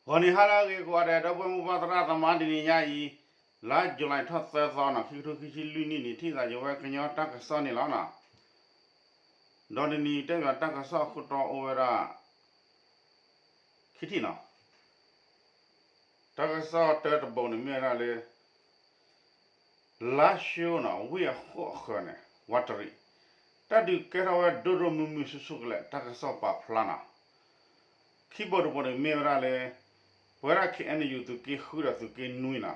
ဂီၤနံၤဟါလၢအဂ့ၤကိးဂၤဒဲး ဒီပုၢ်ဝဲၢ်မိၢ်ပၢ်သရၣ်သမါ တနံၤညါအံၤ လါယူၤလံထီၣ်သၢသီနီၤ ခံကထိခံဆံလွံၢ်နံၣ်န့ၣ် ထံၣ်သးယဝဲကညီတၢ်ကစီၣ်န့ၣ်လီၤနီၤ. ဒီးတနံၤတဲဘၣ်တၢ်ကစီၣ်အခိၣ်တီအိၣ်ဝဲဒၣ် ခံထံၣ်နီၤ. တၢ်ကစီၣ်တၢတဘီန့ၣ်မ့ၢ်ဝဲဒၣ်လၢ လါၡိနီၤ ဝ့ၢ်အဃိၣ်အဃၢၤန့ၣ် ဝးတရံး တၢ်ဒုးကဲထီၣ်ဝဲဒိၣ်ဒိၣ်မုၢ်မုၢ်ဆူၣ်ဆူၣ်ကလဲာ် တၢ်ကစီၣ်ပာ်ဖျါနီၤ. ခံဘီတဘီန့ၣ်မ့ၢ်ဝဲဒၣ်လၢ ပဝဲဒၣ် ခ့ၣ်အဲၣ်ယူၣ် သုးက့ဃုဒီးသုးက့နွံနီၤ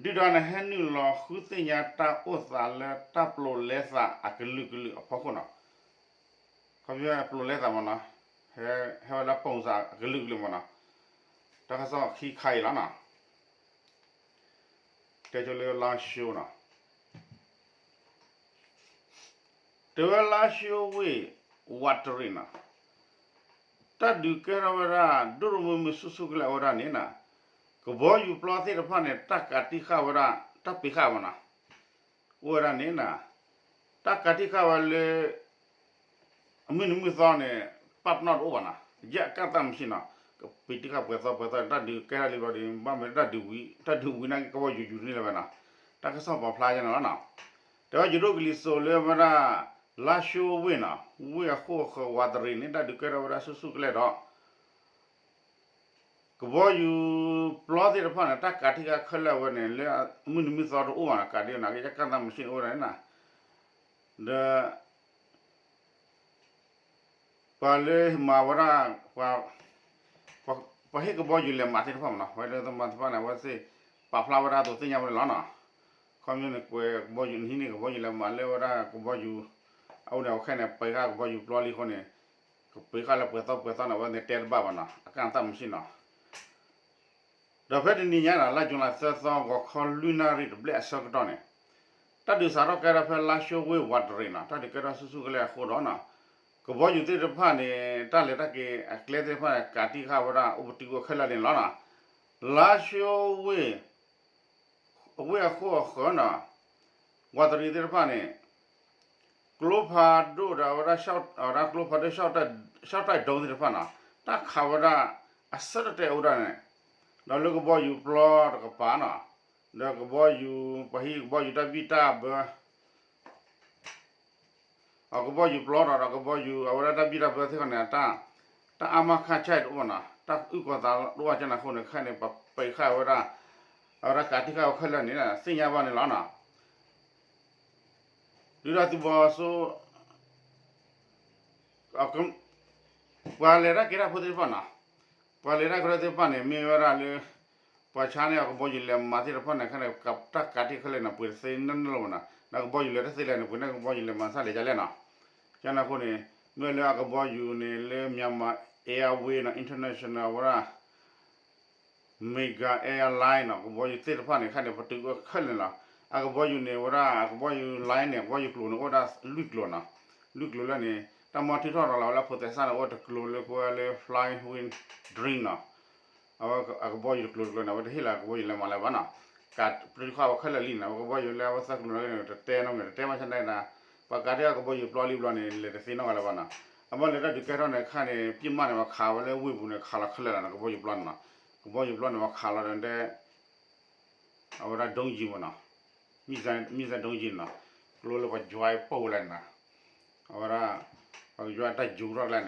ဒုၣ်ဒါန့ၣ် ဟဲနုာ်လီၤဃုသ့ၣ်ညါတၢ်အိၣ်သးလၢတၢ်ပျိးလဲသးအကလုာ်ကလုာ်အဖီခိၣ်နီၤ. ခီဖျိပျိးလဲသးမ့ၢ်နီၤ ဟဲဝဲလၢ ပုံစံ အကလုာ်ကလုာ်မ့ၢ်နီၤ. တၢ်ကစီၣ်ခံခါအံၤလီၤနီၤ. တဲဆိလၢလါၡိနီၤ တဲဝဲလါၡိဝ့ၢ် ဝးတရံးနီၤ တၢ်ဒုးကဲထီၣ်ဝဲဒၣ် ဒိၣ်ဒိၣ်မုၢ်မုၢ်ဆူၣ်ဆူၣ်ကလဲာ်ဝဲဒၣ်န့ၣ်နီၤ ကဘီယူၤပျီသ့ၣ်တဖၣ်န့ၣ် တၢ်ကးတံာ်ဃာ်ဝဲဒၣ် တၢ်ပံးဃာ်မ့ၢ်နီၤ အိၣ်ဝဲဒၣ်န့ၣ်နီၤ တၢ်ကးတံာ်ဃာ်ဝဲလၢ အမုၢ်နံၤမုၢ်သီန့ၣ် ပာ်ပနီၣ်တအိၣ်ဘၣ်နီၤ ယဲၢ်အကၣ်သၣ်မံၤနီၤ ကပံးတံာ်ဃာ်ပှဲၤသီပှဲၤသီန့ၣ် တၢ်ဒုးကဲထီၣ်လံဘျီဒီး ဘၣ်မ့ၢ်တၢ်ဒုးဝံၤ တၢ်ဒုးဝံၤနာ်က့ကဘီယူၤယူၤန့ၣ်လၢၤဘၣ်နီၤ တၢ်ကစီၣ်ပာ်ဖျါယဲန့ၣ်လီၤနီၤ. တဲဝဲယိၤဒိၣ်ကလံၤစိးလၢဝဲဒၣ် လါၡိဝ့ၢ်နီၤ ဝ့ၢ်အဃိၣ်အဃၢၤဝးတရံးန့ၣ် တၢ်ဒုးကဲထီၣ်ဝဲဒၣ်ဆူၣ်ဆူၣ်ကလဲာ်ဒီး ကဘီယူၤပျီသ့ၣ်တဖၣ်န့ၣ် တၢ်ကးတံာ်ဃာ်ခဲလၢာ်ဝဲန့ၣ် လၢအမုၢ်နံၤမုၢ်သီတအိၣ်ဘၣ်နီၤ ကးဒ်နာ်က့ ယဲၢ်ကၣ်သၣ်မံၤအိၣ်ဝဲဒၣ်န့ၣ်နီၤ ဒီး ပှၤလၢမၤဝဲဒၣ် ပှၤဟ့ၣ်ကဘီယူၤလဲၤမၤသ့ၣ်တဖၣ်မ့ၢ်နီၤ ပှၤလၢမၤသ့ၣ်တဖၣ်န့ၣ် အဝဲသ့ၣ်ပာ်ဖျါဝဲဒၣ်အသိးသ့ၣ်ညါဝဲန့ၣ်လီၤနီၤ. ခီဖျိန့ၣ် ကွဲးကဘီယူၤနဟံးန့ၢ်ကဘီယူၤလဲၤမၤလၢဝဲဒၣ်ကဘီယူၤ အအိၣ်န့ၣ် အခဲန့ၣ် ပှၤဟ့ၣ်ကဘီယူၤပျီလံအဃိန့ၣ် ကပှ့ၤဃာ်လၢပှဲၤသီပှဲၤသီန့ၣ် အဝဲသ့ၣ်တဲတဘၣ်ဘၣ်နီၤ အကၣ်သၣ်မံၤနီၤ ဒီးဖဲတနံၤညါနီၤ လါယူၤလံသၢသီ ဂီၤခီလွံၢ်နၣ်ရံၣ်တဘျဲၣ်အဆၢကတီၢ်န့ၣ် တၢ်ဒုးစးထီၣ်ကဲထီၣ်ဖဲလါၡိဝ့ၢ်ဝးတရံးနီၤ တၢ်ဒုးကဲထီၣ်ဆူၣ်ဆူၣ်ကလဲာ်အဃိဒီးနီၤ ကဘီယူၤသ့ၣ်တဖၣ်န့ၣ် တၢ်လဲၤတၢ်က့ၤအကျဲသ့ၣ်တဖၣ်န့ၣ် ကးတံာ်ဃာ်ဝဲဒၣ်အိၣ်ပတုာ်အိၣ်ခဲလၢာ်န့ၣ်လီၤနီၤ. လါၡိဝ့ၢ် အဝ့ၢ်အဃိၣ်အဃၢၤနီၤ ဝးတရံးသ့ၣ်တဖၣ်န့ၣ် ကျိဖးဒိၣ်ဒီးဝဲဒၣ် ဝဲဒၣ်ကျိဖးဒိၣ် ရှော့တိုက်ဒုံးသ့ၣ်တဖၣ်နီၤ တၢ်ခးဝဲဒၣ်အဆၢတတဲာ်အိၣ်ဒၣ်န့ၣ် ဒီးလၢကဘီယူၤပျီတကပၤနီၤ ဒီးကဘီယူၤ ပှၤဟံးကဘီယူၤတၢ်ဘံၣ်တၢ်ဘၢ အကဘီယူၤပျီဒီး ဒီးကဘီယူၤအဝဲဒၣ်တၢ်ဘံၣ်တၢ်ဘၢသ့ၣ်တဖၣ်န့ၣ် တၢ် တၢ်အါမးခါဆါတအိၣ်ဘၣ်နီၤ တၢ်အုၣ်ကီၤသးတအိၣ်ဘၣ်ကန့ၣ်အဃိန့ၣ် ခဲအံၤန့ၣ် ပှၤပှ့ၤဃာ်ဝဲဒၣ် အဝဲဒၣ်ကးတံာ်ဃာ်ဝဲခဲလၢာ်န့ၣ် သ့ၣ်ညါဘၣ်န့ၣ်လီၤနီၤ. ဒုၣ်ဒါသုးမီၤစိ ပှၤလဲၤတၢ်က့ၤတၢ်ဖိသ့ၣ်တဖၣ်နီၤ ပှၤလဲၤတၢ်က့ၤတၢ်သ့ၣ်တဖၣ်န့ၣ် မ့ၢ်ဝဲဒၣ်လၢ ပှၤဆါန့ၢ်အကဘီယူၤလဲၤမၤသ့ၣ်တဖၣ်န့ၣ် ခဲန့ၣ် တၢ်ကးတံာ်ဃာ်ခဲလၢာ်န့ၣ် ပှ့ၤတသ့နီတလီၢ်ဘၣ်နီၤ ဒီးကဘီယူၤလဲၤတသ့လဲၣ်န့ၣ် ပှ့ၤန့ၢ်ကဘီယူၤလဲၤမၤစၢ်လဲၤကလဲၣ်နီၤ. ကန့ၣ်အဃိန့ၣ် မ့ၢ်လၢအကဘီယူၤန့ၣ် လၢ Myanmar Airways နီၤ International ဝဲဒၣ် Mega Airline နီၤ ကဘီယူၤသ့ၣ်တဖၣ်န့ၣ် ခဲန့ၣ် ပတုာ်အိၣ်ခဲလၢာ်လီၤ. အကဘီယူၤန့ၣ် ဝဲဒၣ်အကဘီယူၤ line န့ၣ် အကဘီယူၤကျိၤန့ၣ် အိၣ်ဝဲဒၣ်လွံၢ်ကျိၤနီၤ. လွံၢ်ကျိၤလၢန့ၣ် တၢ်မၤထုးထီၣ်ဒီးလီၤဝဲလၢဖိးသဲစၢ်န့ၣ် အိၣ်တကျိၤလၢကဝဲလၢ Flying Dream နီၤ. အဝဲအကဘီယူၤတကျိၤတကျိၤန့ၣ် အဝဲတဟ့ၣ်လီၤကဘီယူၤလဲၤမၤလၢၤဘၣ်နီၤ. ကးပတုာ်ဃာ်ဝဲခဲလၢာ်လံနီၤ အကဘီယူၤလၢအဝဲသၢကျိၤန့ၣ် တတဲနီတမံၤ တတဲဘၣ်ဆၣ်န့ၣ် ပှၤကးတံာ်ဃာ်ကဘီယူၤပျီလံဘျီန့ၣ် လဲၤတသ့နီတဂၤလၢၤဘၣ်နီၤ. အဘၣ်လၢတၢ်ဒုးကဲထီၣ်န့ၣ်ခါန့ၣ် ပစ်မှတ်န့ၣ် ပှၤခးဝဲလၢဝ့ၢ်ပူၤန့ၣ် ခးလီၤခဲလၢာ်လီၤနီၤ ကဘီယူၤပျီန့ၣ်နီၤ. ကဘီယူၤပျီန့ၣ် ပှၤခးလီၤဒီး အဝဲဒၣ် ဒုံးယံၤမ့ၢ်နီၤ မ့ၢ်စ့ၢ်ဒုံးယံၤနီၤ ကျိလၢပှၤယွၤပိၢ်ဝဲလၢန့ၣ်နီၤ အဝဲဒၣ် ပှၤကယွၤတၢ်ယူၤထီၣ်ကျါန့ၣ်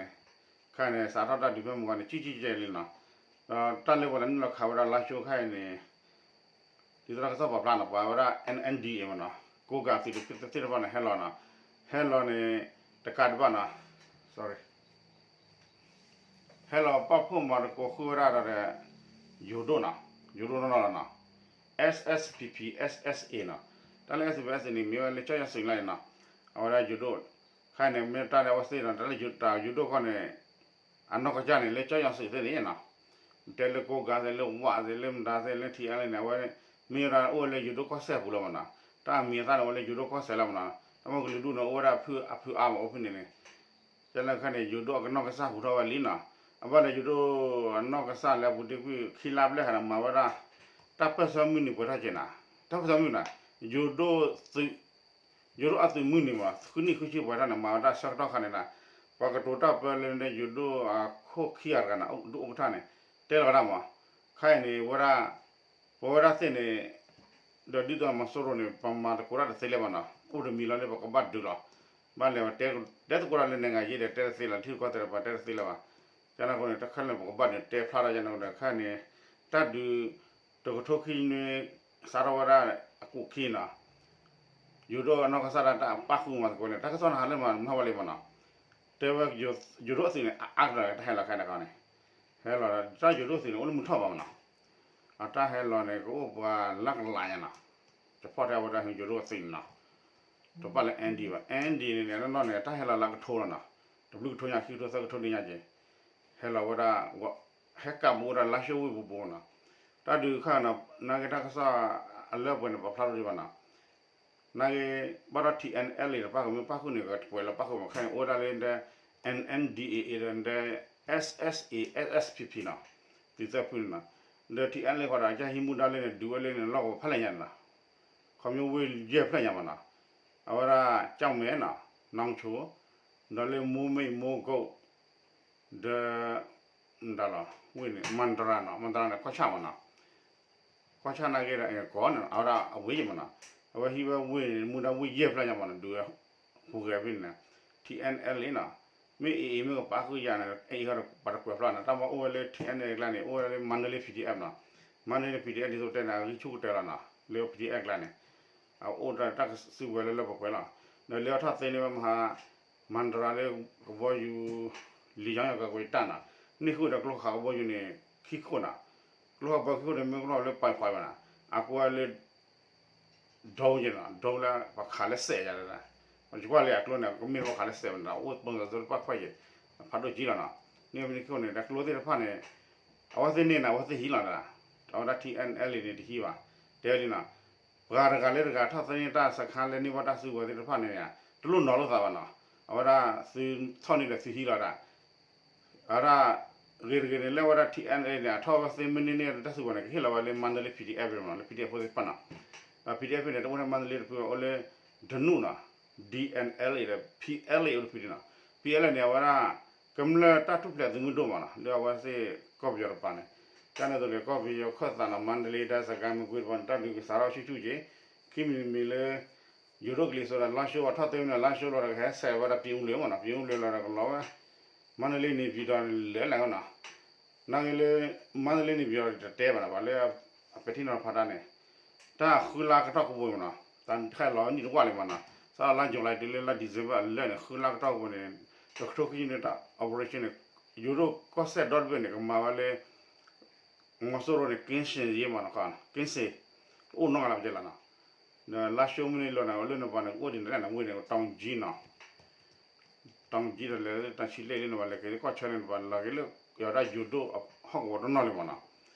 ခဲအံၤန့ၣ် စးထီၣ်တၢ်ဒုးဖဲမုၢ်ဂီၤန့ၣ် ကံၣ်ကံၣ်ကဲလံနီၤ ဒီးတၢ်လၢပှၤလဲၤနုာ်လီၤခးဝဲဒၣ်လါၡိခါအံၤန့ၣ် ဒ်သိးတၢ်ကစီၣ်ပာ်ဖျါနီၤ ပှၤဝဲဒၣ် N N D A မ့ၢ်နီၤ ကိးကၤသုးသ့ၣ်တဖၣ်န့ၣ် ဟဲလီၤနီၤ ဟဲလီၤန့ၣ် တကးဒံးဘၣ်နီၤ sorry ဟဲလီၤပာ်ဖှိၣ်မၤသကိးဃုာ်ဝဲဒၣ်ဒီး ယိၤဒိၣ်နီၤ ယိၤဒိၣ်နီၢ်နီၢ်လီၤနီၤ S S P P S S A နီၤ တၢ်လၢ S S P P S A န့ၣ် မ့ၢ်ဝဲလၢကၠီယီၤစုးလၢန့ၣ်နီၤ အဝဲဒၣ်ယိၤဒိၣ် ခဲအံၤန့ၣ် မ့ၢ်တၢ်လၢအဝဲသ့ၣ်နီၤ တၢ်လၢယိၤဒိၣ်ခီန့ၣ် အနီၢ်ကစၢ်န့ၣ် လၢကၠီယီၤစုးသ့ၣ်န့ၣ်နီၤ တဲလၢကိးကၤသ့ၣ် လၢဝးသ့ၣ် လၢမတၤသ့ၣ် လၢထံအါလၢန့ၣ် အဝဲ မ့ၢ်ဝဲဒၣ်အိၣ်ဝဲလၢယိၤဒိၣ်ကီၢ်စဲၣ်ပူၤလီၤမ့ၢ်နီၤ တၢ်အမံၤအသၣ်န့ၣ် အိၣ်ဝဲလၢယိၤဒိၣ်ကီၢ်စဲၣ်လီၤမ့ၢ်နီၤ တၢ်မ့ၢ်ကလုာ်ဒူၣ်န့ၣ် အိၣ်ဝဲဒၣ်အဖုအါမးအိၣ်ဖဲန့ၣ်န့ၣ် ကဲလၢခဲန့ၣ် ယိၤဒိၣ်အကနီၢ်ကစၢ်ဟူးထီၣ်ဝဲလံနီၤ အဘၣ်လၢယိၤဒိၣ်အနီၢ်ကစၢ်လၢအပူၤတ့ၢ်ကွံာ်ခံလါဘျဲၣ်ဃီန့ၣ် မၤဝဲဒၣ် တၢ်ပၢၢ်ဆၢမုၢ်နံၤပှဲၤထီၣ်က့ၤနီၤ တၢ်ပၢၢ်ဆၢမုၢ်နံၤ ယိၤဒိၣ်သုး ယိၤဒိၣ်အသုးမုၢ်နံၤမ့ၢ် ဃုနံၣ်ဃုဆံပှဲၤထီၣ်န့ၣ် မၤဝဲဒၣ်ဆၢကတီၢ်ခါန့ၣ်နီၤ ပှၤကတိၤတၢ်ပၢလၢယိၤဒိၣ်အခိၣ်ခံဂၤတဂၤန့ၣ် ဒုးအိၣ်ကထါန့ၣ် တဲလီၤကဒါမး, ခဲအံၤန့ၣ် ဝဲဒၣ် ပဝဲဒၣ်သ့ၣ်န့ၣ် ဒီးဒုၣ်ဒါမီၤစိရိၤန့ၣ် ပမၤသကိးတၢ်တသ့လၢၤဘၣ်နီၤ, အိၣ်တမံၤလီၤန့ၣ် ပကဘၣ်ဒုးလီၤ, ဘၣ်လဲၤဝဲတဲသကိးတၢ်လၢ နိုင်ငံရေး ဒီးတဲတသ့လၢၤ, ထံရူၢ်ကီၢ်သဲးတပၤတဲတသ့လၢၤဘၣ်, ကန့ၣ်အဃိန့ၣ် တၢ်ခဲလၢာ်န့ၣ် ပကဘၣ်ဒုးတဲဖျါထီၣ်ကန့ၣ်အဃိန့ၣ် ခဲအံၤန့ၣ် တၢ်ဒုး တကထိခံနွံ စးထီၣ်ဝဲဒၣ်အကူာ်ခံနီၤ ယိၤဒိၣ်အနီၢ်ကစၢ်ဒၣ်တၢ်အပၣ်ဃုာ်မၤသကိးန့ၣ် တၢ်ကစီၣ်န့ၣ်ဟးလၢမၤနီၢ်ဘၣ်လံမးနီၤ, တဲဝဲ ယိၤဒိၣ်အသုးန့ၣ် အအါကတၢၢ်တၢ်ဟဲလီၤခဲန့ၣ်ခီန့ၣ်, ဟဲလီၤတၢ်ယိၤဒိၣ်အသုးန့ၣ် အိၣ်လၢမုၢ်ထီၣ်ဘၣ်မးနီၤ, အတၢ်ဟဲလီၤန့ၣ် ကအိၣ်ပှၤလၢကလးညါနီၤ, ကဖီၣ်ထဲဝဲဒၣ်ယိၤဒိၣ်အသုးန့ၣ်နီၤ, တပာ်လၢ N D ဘၣ် N D န့ၣ်န့ၣ် နီၢ်နီၢ်န့ၣ် တၢ်ဟဲလီၤလၢကထိလီၤနီၤ, တဘျုးကထိညါ ခံကထိသၢကထိန့ၣ်ညါက့ၤ, ဟဲလီၤဝဲဒၣ် ဟဲကးဘူးဝဲဒၣ်လါၡိဝ့ၢ်ပူၤပူၤနီၤ, တၢ်ဒုးခါနီၤ နာ်က့တၢ်ကစီၣ်အလၢပှဲၤန့ၣ် ပာ်ဖျါထီၣ်ဒံးဘၣ်နီၤ, နာ်က့ ဘၣ်ဒီး T N L A န့ၣ် ပၣ်ဃုာ်မ့ၢ်ပၣ်ဃုာ်န့ၣ် ကတပှဲၤလၢပၣ်ဃုာ်မး ခဲအံၤအိၣ်ဝဲဒၣ်လၢ N N D A A ဒီး S S A S S P P နီၤ, သုးသၢဖုန့ၣ်နီၤ, ဒီး T N L A ဃီဒီး ကၢ်ဟံးမူဒါလၢန့ၣ် ဒုးဝဲလၢန့ၣ် လီၢ်ကဝီၤဖးလဲၢ်ညါန့ၣ်နီၤ, ခီဖျိဝ့ၢ်ယဲၢ်ဖျၢၣ်ညါမးနီၤ, အဝဲဒၣ် ကၠီၣ်မဲနီၤ, နီၣ်ဆိ ဒီးလၢမိၢ်မ့ၣ်မိၢ်ကိၣ် ဒီး မတၤလီၤ ဝ့ၢ်န့ၣ် မန္တရာနီၤ, မန္တရာန့ၣ် ကီၢ်ဆၣ်မးနီၤ, ကီၢ်ဆၣ်နာ်က့ဒီး ကီၢ်န့ၣ် အဝဲဒၣ်အဝ့ၢ်ယဲၢ်မးနီၤ, အဝဲဟံးဝဲဝ့ၢ်န့ၣ် မူဒါဝ့ၢ်ယဲၢ်ဖျၢၣ်ညါမးနီၤ, ဒုးဝဲဟူးဂဲၤဖဲန့ၣ် T N L A နီၤ, မ့ၢ် A A မ့ၢ်ကပာ်ဃုာ်ယၤန့ၣ် အအံၤဃီဒီး ပှၤတကွဲးဖျါနီၤ, တၢ်မၤအိၣ်ဝဲလၢ T N L A အကျါန့ၣ် အိၣ်ဝဲလၢ Mandalay P D F နီၤ, Mandalay P D F ဒ်သိးတဲန့ၣ် အဂံၢ်ဆူၣ်ကတၢၢ်လီၤနီၤ, လၢ P D F အကျါန့ၣ် အအိၣ်ဒီးတၢ်ကစုကဝဲၤလၢလၢပှဲၤပှဲၤလီၤ, ဒီးလၢအထီၣ်သ့န့ၢ်ဝဲမဟါ မန္တရာလၢကဘီယူၤ လံာ်ယီၤယီၤကကွံာ်တၢ်နီၤ, န့ၢ်ဃုာ်ဒီးကျိခးကဘီယူၤန့ၣ် ခံခိၣ်နီၤ, ကျိခးကဘီယူၤခံခိၣ်န့ၣ် မ့ၢ်ကျိခးလၢပှဲၤပှဲၤဘၣ်နီၤ, အကွဲးလၢ drone ယဲၢ်နီၤ, drone လၢပှၤခးလၢစဲးယၤ, ပကွၢ်လၢအကျိန့ၣ် ကမ့ၢ်လၢပှၤခးလၢစဲးဘၣ်နီၤ, အိၣ်ပၢၤသးသိတပၣ်ခွဲးယဲၢ်, ဖးဒိၣ်ကံလီၤနီၤ, န့ၣ်မ့ၢ်ခံခိၣ်န့ၣ် တၢ်ကျိသ့ၣ်တဖၣ်န့ၣ် အဝဲသ့ၣ်န့ၣ်နီၤ အဝဲသ့ၣ်ဟံးလီၤနီၤ, အဝဲဒၣ် T N L A န့ၣ်တဟံးဘၣ်, တဲဝဲလံနီၤ, ပှၤတဂၤလၢတဂၤထီၣ်သ့န့ၢ်တၢ်စခါလၢန့ၢ်ဘၣ်တၢ်စုကဝဲၤသ့ၣ်တဖၣ်န့ၣ် တလိၣ်နီၤလိာ်သးဘၣ်နီၤ, အဝဲဒၣ်သုထီၣ်န့ၢ်ဒီးသုဟံးလီၤဒၣ်, အဝဲဒၣ် ဂ့ၤတဂ့ၤန့ၣ် လၢအဝဲဒၣ် T N L A န့ၣ် အထီၣ်ဝဲသ့မ့ၢ်န့ၢ်န့ၢ်တၢ်စုကဝဲၤန့ၣ် ကဟ့ၣ်လီၤဝဲလၢ Mandalay P D F မးနီၤ, လၢ P D F ဖိသ့ၣ်တဖၣ်နီၤ, ဒီး P D F န့ၣ် တအိၣ်လၢ Mandalay တဖုဘၣ် အိၣ်လၢ ဒနူၣ်နီၤ, D N L A ဒီး P L A အိၣ်တဖုန့ၣ်နီၤ, P L A န့ၣ် အဝဲဒၣ် ကမျၢၢ်တၢ်ထူၣ်ဖျဲးသုးမုၢ်ဒိၣ်မးနီၤ, လၢအဝဲသ့ၣ်ကီၢ်ပယီၤတပၤန့ၣ်, တၢ်န့ၣ်အသိးန့ၣ် ကီၢ်ပယီၤခၢၣ်သးနီၤ Mandalay ဒီး စစ်ကိုင်း မကွေး တပၤန့ၣ် တၢ်ဒုးကစးထီၣ်ဆူၣ်ဆူၣ်က့ၤ, ခံမံၤတမံၤလၢ ယိၤဒိၣ်ကလံၤစိးဒီး လါၡိအထီၣ်သ့န့ၣ် လါၡိလီၤဒီး ကဟဲစဲးဝဲဒၣ် ပြင်ဦးလွင် မးနီၤ, ပြင်ဦးလွင်လီၤဒီးကလီၤဝဲ မန္တလေး နေပြည်တော် လဲၤလဲၣ်နီၤ, နာ်က့လၢ မန္တလေး နေပြည်တော် တတဲဘၣ်နီၤ, ပှၤလၢအပဲာ်ထံနီၤဖးတၢ်န့ၣ် တၢ်ဃုလါကတီၢ်ကပူၤမးနီၤ, တၢ်တခါလီၤနံၣ်တဝၢ်လံမးနီၤ, စးထီၣ်လါ July တုၤလၢလါ December အလၢာ်န့ၣ် ဃုလါကတီၢ်ကပူၤန့ၣ် တကထိခံဆံနွံတၢ် operation န့ၣ် ယိၤဒိၣ်ကီၢ်စဲၣ်ဒီတဘ့ၣ်န့ၣ် ကမၤဝဲလၢ မီၤစိရိၤန့ၣ် ကင်းစင်ရေးမးနီၤ, ကင်းစင် တအိၣ်နီတဂၤလၢၤဘၣ်နီၤ, ဒီးလါၡိမ့ၢ်န့ၢ်လီၤန့ၣ် အလၢန့ၣ်ပှၤန့ၣ် ကအိၣ်ဒ်န့ၣ်လဲၣ်န့ၣ် ဝ့ၢ်န့ၣ် တောင်ကြီးနီၤ, တောင်ကြီးဒီးလဲၤလၢ တၢ်ဆံလ့ၣ်လၢန့ၣ် ပှၤလဲၤက့ၤလၢကီၢ်ဆၢန့ၣ် ပှၤလီၤက့ၤလၢ ကီၤဒၣ်ယိၤဒိၣ်ဟီၣ်ကဝီၤတနီၤလံမးနီၤ,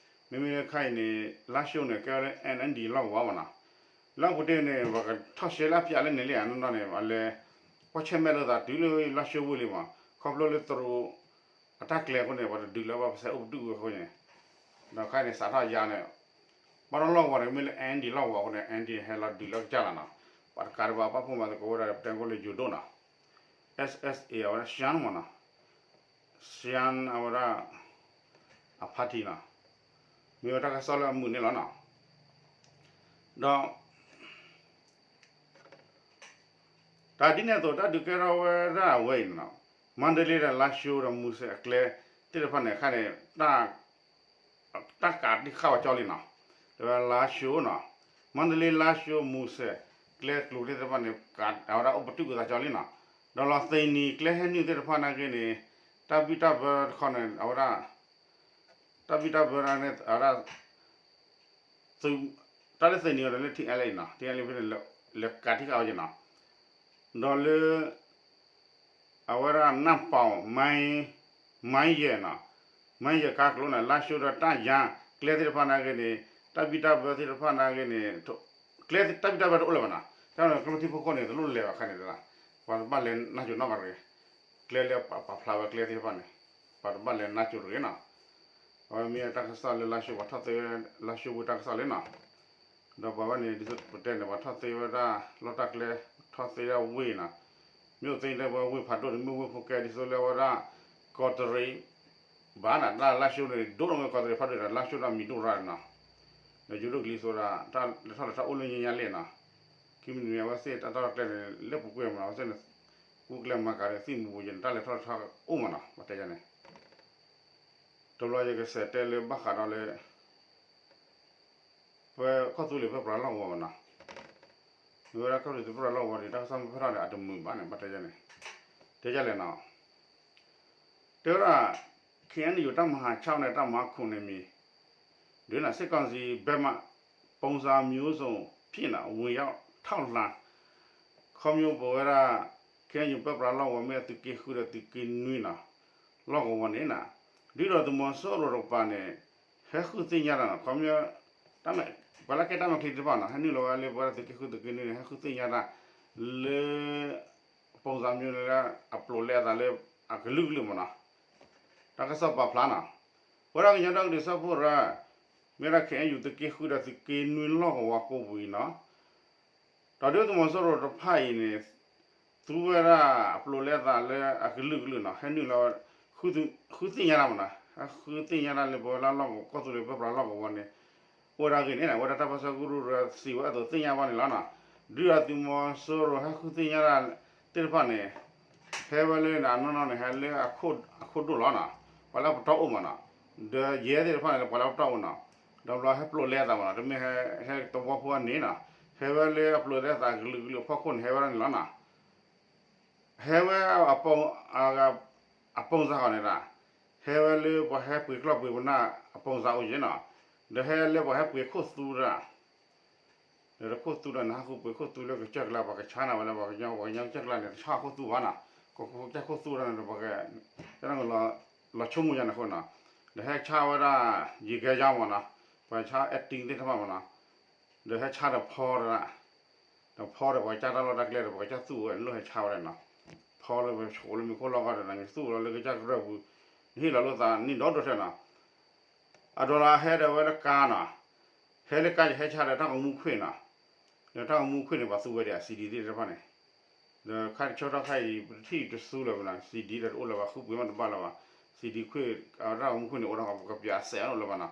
မ့မ့ၢ်လၢခါအံၤန့ၣ် လါၡိန့ၣ် ကဲဝဲလၢ N N D လီၢ်ကဝီၤမးနီၤ, လၢအပူၤတ့ၢ်န့ၣ် ပှၤကထီၣ်ရှဲလၢအပျးလၢန့ၣ်လံနီၤ, န့ၣ် ပှၤလဲၤ ကွၢ်ဆၢၣ်မဲာ်လိာ်သးတုၤလၢလါၡိဝ့ၢ်လံမး, ခီဖျိလၢတရူး အတၢ်ကျဲအဃိန့ၣ် ပှၤတဒုးလၢၤဘၣ် ပစဲးအိၣ်ပဒုၣ်ဝဲအဃိန့ၣ်, ဒီးခါအံၤန့ၣ် စးထီၣ်ယါန့ၣ် ဘၣ်ဒီးလီၢ်ကဝီၤန့ၣ် မ့ၢ်လၢ N D လီၢ်ကဝီၤအဃိန့ၣ် N D ဟဲလီၤဒုးလၢကစၢ်လီၤနီၤ, ပှၤတကးဒံးဘၣ် ပာ်ဖှိၣ်မၤသကိးဝဲဒၣ်ဒီး ပတဲကိၣ်လၢယိၤဒိၣ်နီၤ, S S A အဝဲဒၣ် ရှမ်းမးနီၤ, ရှမ်း အဝဲဒၣ် အ party နီၤ, မ့ၢ်ဝဲတၢ်ကစီၣ်လၢအမုာ်န့ၣ်လီၤနီၤ, ဒီး တၢ်ဒ်န့ၣ်အသိး တၢ်ဒုးကဲထီၣ်ဝဲဒၣ်အဝဲအံၤနီၤ, မန္တလေးဒီး လားရှိုးဒီး မူဆယ်အကျဲသ့ၣ်တဖၣ်န့ၣ် ခါန့ၣ် တၢ်ကးတံာ်ဃာ်ဝဲကၠီလံနီၤ, တဲဝဲ လားရှိုးနီၤ, မန္တလေး လားရှိုး မူဆယ် ကျဲကျိၤသ့ၣ်တဖၣ်န့ၣ် ကးအဝဲဒၣ်အိၣ်ပတုာ်ကွံာ်သးကၠီလံနီၤ, ဒီးလီၤသ့ၣ်နံၤကျဲဟဲနုာ်သ့ၣ်တဖၣ်နာ်က့န့ၣ် တၢ်ဘံၣ်တၢ်ဘၢတခီန့ၣ် အဝဲဒၣ် တၢ်ဘံၣ်တၢ်ဘၢန့ၣ် အဝဲဒၣ် သုး တၢ်လၢသ့ၣ်နံၤအီၤဒီးလၢ T N L A နီၤ, T N L A ဖဲန့ၣ် လဲၤကးတံာ်ဃာ်ဝဲက့ၤနီၤ, ဒီးလၢ အဝဲဒၣ် နၢ်ပီၣ် မၢ် မၢ်ယဲၢ်နီၤ, မၢ်ယဲၢ်ကါကျိၤန့ၣ် လါၡိဒီးတၢ်ယါ ကျဲသ့ၣ်တဖၣ်နာ်က့န့ၣ် တၢ်ဘံၣ်တၢ်ဘၢသ့ၣ်တဖၣ်နာ်က့န့ၣ် ကျဲတၢ်ဘံၣ်တၢ်ဘၢတအိၣ်လၢၤဘၣ်နီၤ, တၢ်န့ၣ် ကျိထံဖိခိၣ်န့ၣ် တလိၣ်လဲၤဘၣ်ခါန့ၣ်တၢ်, ပှၤတဘၣ်လဲၤနါစိၤနီတဂၤတဂ့ၤ, ကျဲလၢပာ်ဖျါဝဲကျဲသ့ၣ်တဖၣ်န့ၣ် ပှၤတဘၣ်လဲၤနါစိၤတဂ့ၤနီၤ အဝဲမ့ၢ်တၢ်ကစီၣ်လၢလါၡိ ပှၤထီၣ်သ့ဝဲ လါၡိဝ့ၢ်တၢ်ကစီၣ်လံနီၤ, ဒီးပှၤဝဲန့ၣ် ဒ်သိးပတဲန့ၣ် ပှၤထီၣ်သ့ဝဲဒၣ် လီၢ်တၢ်ကျဲ ထီၣ်သ့ဒၣ်ဝ့ၢ်နီၤ, မ့ၢ်အိၣ်သ့တဲပှၤဝ့ၢ်ဖးဒိၣ်န့ၣ် မ့ၢ်ဝ့ၢ်ဖိကဲ ဒ်သိးလၢအဝဲဒၣ် ကီးတရံး ဘၣ်နၤ တၢ်လါၡိန့ၣ် ဒိၣ်ထီၣ်မ့ၢ်ကီၢ်သရ့းဖးဒိၣ်ဒီး လါၡိတၢ်မံၤဒိၣ်ရၣ်နီၤ, ဒီးယိၤဒိၣ်ကလံၤစိဒၣ် တၢ်လဲၤထီၣ်လဲၤထီၣ်အိၣ်လၢညါညါလဲၣ်နီၤ, ခံမံၤတမံၤအဝဲသ့ၣ်တၢ်တီၢ်ကျဲန့ၣ် လၢပူၤကွံာ်မးနီၤ, အဝဲသ့ၣ်န့ၣ် ကူကျဲမၤကၤဒီးသ့ၣ်မူပူၤယဲန့ၣ် တၢ်လဲၤထီၣ်လဲၤထီၣ်အိၣ်မးနီၤ, ပှၤတဲယဲန့ၣ် တဘျီယကစးတဲလၢဘၣ်ဃးဒီးလၢ ပကီၢ်သူလ့ၤပၢပြးလီၢ်ကဝီၤမးနီၤ, မ့ၢ်ဝဲဒၣ်ကီၢ်သူလ့ၤပၢပြးလီၢ်ကဝီၤန့ၣ် တၢ်ကစီၣ်မ့ၢ်ဖဲထီၣ်န့ၣ် အတမုာ်ဘၣ်န့ၣ် ဘၣ်တဲယဲန့ၣ်, တဲယဲလဲၣ်နီၤ, တဲဝဲဒၣ် ခ့ၣ်အဲၣ်ယူၣ် တပ်မဟာခြောက်နဲ့ တပ်မဟာခုနှစ်နယ်မြေ တွင် စစ်ကောင်စီဘက်မှ ပုံစံမျိုးစုံဖြင့် ဝင်ရောက်ထောက်လှမ်း ခီဖျိပဝဲဒၣ် ခ့ၣ်အဲၣ်ယူၣ် ပၢပြးလီၢ်ကဝီၤ မ့ၢ်သုးက့ဃုဒီးသုးက့နွံနီၤ, လီၢ်ကဝီၤန့ၣ်နီၤ, ဒုးဒီးသုးမီၤစိရိၤတကပၤန့ၣ် ဟဲဃုသ့ၣ်ညါတၢ်နီၤ, ခီဖျိ ပှၤလၢကဲတၢ်မဲာ်ချံတဖၣ်နီၤ ဟဲနုာ်လီၤဝဲလၢပဝဲဒၣ်သုးက့ဃုသုးက့နွံန့ၣ် ဟဲဃုသ့ၣ်ညါတၢ် လၢ ပုံစံမျိုးန့ၣ် အပျိာ်လဲအသးလၢ အကလုာ်ကလုာ်မးနီၤ, တၢ်ကစီၣ်ပာ်ဖျါနီၤ, ပဝဲဒၣ်ကညီဒီကလုာ်စၢဖှိၣ်ရၢ မ့ၢ်ဝဲဒၣ် ခ့ၣ်အဲၣ်ယူၣ် သုးက့ဃုဒီးသုးက့နွံလီၢ်ကဝီၤကိးပူၤအံၤနီၤ, ဒီးဒုးသုးမီၤစိရိၤတဖၣ်အံၤန့ၣ် သူဝဲဒၣ်အပျိာ်လဲအသးလၢအကလုာ်ကလုာ်နီၤ ဟဲနုာ်လီၤ ဃုသ့ၣ်ညါတၢ်မးနီၤ ဟဲဃုသ့ၣ်ညါတၢ်လၢပဝဲဒၣ်လီၢ်ကဝီၤ ကီၢ်သူလ့ၤပၢပြးလီၢ်ကဝီၤန့ၣ် အိၣ်ဝဲဒၣ်ဂ့ၢ်န့ၣ် အဝဲဒၣ်တၢ်ပၢဆှၢကရူၢ်ရၢစံးဝဲအသိးသ့ၣ်ညါဘၣ်န့ၣ်လီၤနီၤ, ဒုးဒီးသုးမီၤစိရိၤဟဲဃုသ့ၣ်ညါတၢ်သ့ၣ်တဖၣ်န့ၣ် ဟဲဝဲလၢန့ၣ် အနီၢ်နီၢ်န့ၣ် ဟဲလၢအခိၣ်ဒိၣ်လီၤနီၤ, ပှၤလၢပတီၢ်အိၣ်မးနီၤ, ဒီးယဲသ့ၣ်တဖၣ်န့ၣ် ပှၤလၢပတီၢ်အိၣ်နီၤ, ဒီးဘျီဟဲပျိာ်လဲအသးမးနီၤ တမ့ၢ်ဟဲ ဟဲတဝီဖိန့ၣ်နီၤ, ဟဲဝဲလၢအပျိာ်လဲအသးကလုာ်ကလုာ်အဖီခိၣ်န့ၣ် ဟဲဝဲဒၣ်န့ၣ်လီၤနီၤ, ဟဲဝဲ အ အပုံစံဃီန့ၣ်ဒၣ်, ဟဲဝဲလၢပှၤဟဲပှ့ၤကျီၢ်ပှ့ၤပနၢ်အ ပုံစံ အိၣ်ယဲနီၤ, ဒီးဟဲလၢပှၤဟဲပှ့ၤခိၣ်သူဒၣ်, ဒီးတခိၣ်သူဒၣ်န့ၣ် ဟးဃုပှ့ၤခိၣ်သူလၢကစၢၢ်ကျါ ပှၤကဆါနၤဝဲလၢပှၤကညီ ပှၤကညီကစၢၢ်ကျါန့ၣ် တဆါခိၣ်သူဘၣ်နီၤ, ကစၢၢ်ခိၣ်သူဒၣ်န့ၣ် ပှၤက တၢ်လီၤဆိကမိၣ်ယါန့ၣ်အဃိနီၤ, ဒီးဟဲဆါဝဲဒၣ် ယံၤကဲယါမးနီၤ, ပှၤဆါ acting သ့ၣ်တဖၣ်မးနီၤ, ဒီးဟဲဆါဒီးဖီတဒၣ် ဒီးဖီဒီးပှၤကစၢ်တၢ်လီၢ်တၢ်ကျဲဒီး ပှၤကစၢ်သူၣ်ဝဲလိၣ်ဟဲဆါဝဲဒၣ်နီၤ, ဖီလၢပဆိးလၢမ့ၤခိၣ်လီၢ်ကီၢ်ဒီး နသူၣ်လီၤလၢကစၢ်ကရၢၢ်ပူၤ, နဟ့ၣ်လီၤလိာ်သးနံၣ်ဒီဒိၣ်ထဲနီၤ, အဒိလီၤဟဲဒီးဝဲလၢကါနီၤ, ဟဲလၢကါယဟဲဆါဒီးတၢ်ဂီၤမူခွ့နီၤ, ဒီးတၢ်ဂီၤမူခွ့န့ၣ် ပှၤသူဝဲဒၣ် CD သ့ၣ်တဖၣ်န့ၣ်, ဒီးခါဆၢကတီၢ်ခါအံၤ ပတထံၣ်တသူလၢၤဘၣ်နီၤ CD ဒီးတအိၣ်လၢၤဘၣ် ဃုပှ့ၤမးတဘၣ်လၢၤဘၣ်, CD ခွ့ အတၢ်ဂီၤမူခွ့န့ၣ် အိၣ်ဒီးပကပျးစဲးအအိၣ်လၢၤဘၣ်နီၤ,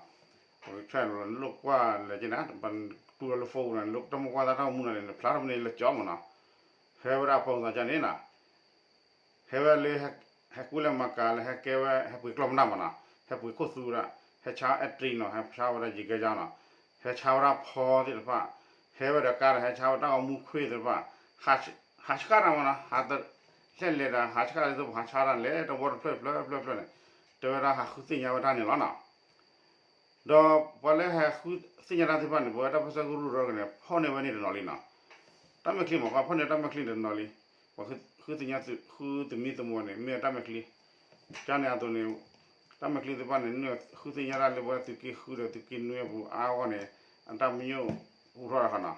ပကဆဲးလီၤနလိၣ်ကွၢ်လဲၤက့ၤနၤ ပတူၢ်လီၤလၢ phone ပူၤနီၤ နလိၣ်တၢ်မိၢ်ကွၢ်သးတၢ်ဂီၤမူနီၤန့ၣ် နဖျါထီၣ်ဖဲန့ၣ်လၢကၠီမးနီၤ, ဟဲဝဲဒၣ် ပုံစံ ကန့ၣ်နီၤ ဟဲဝဲလၢ ဟဲကူလဲၤမၤကၤလၢ ဟဲကဲဝဲ ဟဲပှ့ၤကျီၢ်ပနၢ်မးနီၤ, ဟဲပှ့ၤခိၣ်သူဒၣ်, ဟဲဆါ acting နီၤ, ဟဲဆါဝဲဒၣ်ယံၤကဲယါနီၤ, ဟဲဆါဝဲဒၣ်ဖီသ့ၣ်တဖၣ်, ဟဲဝဲဒီးကါဒီး ဟဲဆါဝဲတၢ်ဂီၤမူခွ့သ့ၣ်တဖၣ်, ဟးဆှၣ်တၢ်မးနီၤ, ဟးတ ဟဲလဲၤဒီး ဟးဆှၣ်တၢ်သ့ၣ်တဖၣ် ဟးဆှၣ်တၢ်လဲၤတဝီတဖျၢၣ်တဖျၢၣ်တဖျၢၣ်တဖျၢၣ်န့ၣ်, တဲဝဲဒၣ်ဟးဃုသ့ၣ်ညါဝဲတၢ်န့ၣ်လီၤနီၤ. ဒီးပှၤလၢဟဲဃုသ့ၣ်ညါတၢ်သ့ၣ်တဖၣ်န့ၣ် ပဝဲတၢ်ပၢဆှၢကရူၢ်ရၢကန့ၣ် ဖီၣ်န့ၢ်ဝဲန့ၣ်တနီၤလံနီၤ. တၢ်မဲာ်ချံမး ပှၤဖီၣ်န့ၢ်တၢ်မဲာ်ချံတနီၤလံ. ပှၤဃုသ့ၣ်ညါသုး ဃုသမံသမိးန့ၣ် မ့ၢ်တၢ်မဲာ်ချံ. ကန့ၣ်အသိးန့ၣ် တၢ်မဲာ်ချံသ့ၣ်တဖၣ်န့ၣ် နုာ်ဃုသ့ၣ်ညါတၢ်လၢပဝဲသုးက့ဃုဒီးသုးက့နွံအပူၤအါဂီၢ်န့ၣ် အတၢ်မညိၣ်ဟူထီၣ်တခါနီၤ.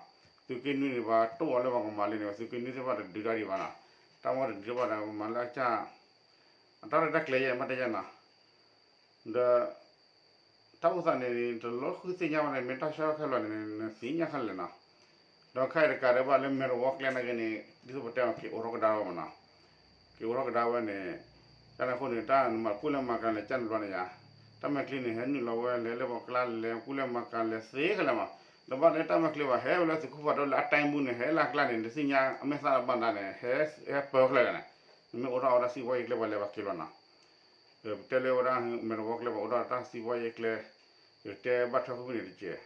သုးက့နွံန့ၣ် ပှၤတိၢ်အီၤလၢပှၤကမၤလံန့ၣ် သုးက့နွံသ့ၣ်တဖၣ်တဒုးတၢ်ဒံးဘၣ်နီၤ. တၢ်မ့ၢ်တဒုးဘၣ်ဒီး ကမၤလၢအကစၢ် အတၢ်ရဲၣ်တၢ်ကျဲၤယဲၢ်မ့ၢ်တဲယဲၢ်နီၤ. ဒီး တၢ်အိၣ်သးန့ၣ် တလိၣ်ဃုသ့ၣ်ညါဘၣ်န့ၣ် မ့ၢ်တၢ်ဆၢခဲလၢာ်န့ၣ် နသ့ၣ်ညါခဲလၢာ်နီၤ. ဒီးခဲအံၤတကးဒံးဘၣ်လၢမဲာ်တဝီကျဲနာ်က့န့ၣ် ဒ်သိးပတဲအီၤ က့ၤအိးထီၣ်ကဒါဝဲမးနီၤ. က့ၤအိးထီၣ်ကဒါဝဲန့ၣ် တၢ်န့ၣ်အဃိန့ၣ် တၢ်နမၤကူၣ်လဲၤမၤကၤလဲၤကၢ်နဘျီန့ၣ်ယါ တၢ်မဲာ်ချံန့ၣ် ဟဲနုာ်လီၤဝဲလဲၤလၢပှၤကျါလဲၤကူၣ်လဲၤမၤကၤလဲၤသ့ခဲလၢာ်မး. တဘၣ်လၢတၢ်မဲာ်ချံဘၣ် ဟဲဝဲလၢသုးခိၣ်ဖးဒိၣ်လၢအတၢ်မူန့ၣ် ဟဲလၢအကျါန့ၣ် နသ့ၣ်ညါအမဲာ်သၣ်တဘၣ်ဒၣ်န့ၣ် ဟဲပၢၢ်ခဲလၢာ်န့ၣ် နမ့ၢ်အိးထီၣ်အဝဲဒၣ်စံးဝဲယကျဲပှၤလဲၤပှၤက့ၤလီၤနီၤ. ပတဲလၢဝဲဒၣ် မဲာ်တဝီကျဲပှၤအိးထီၣ်တၢ်စံးဝဲယကျဲ ယတဲဘၣ်ထွဲဃုဖဲန့ၣ်တက့ၢ်.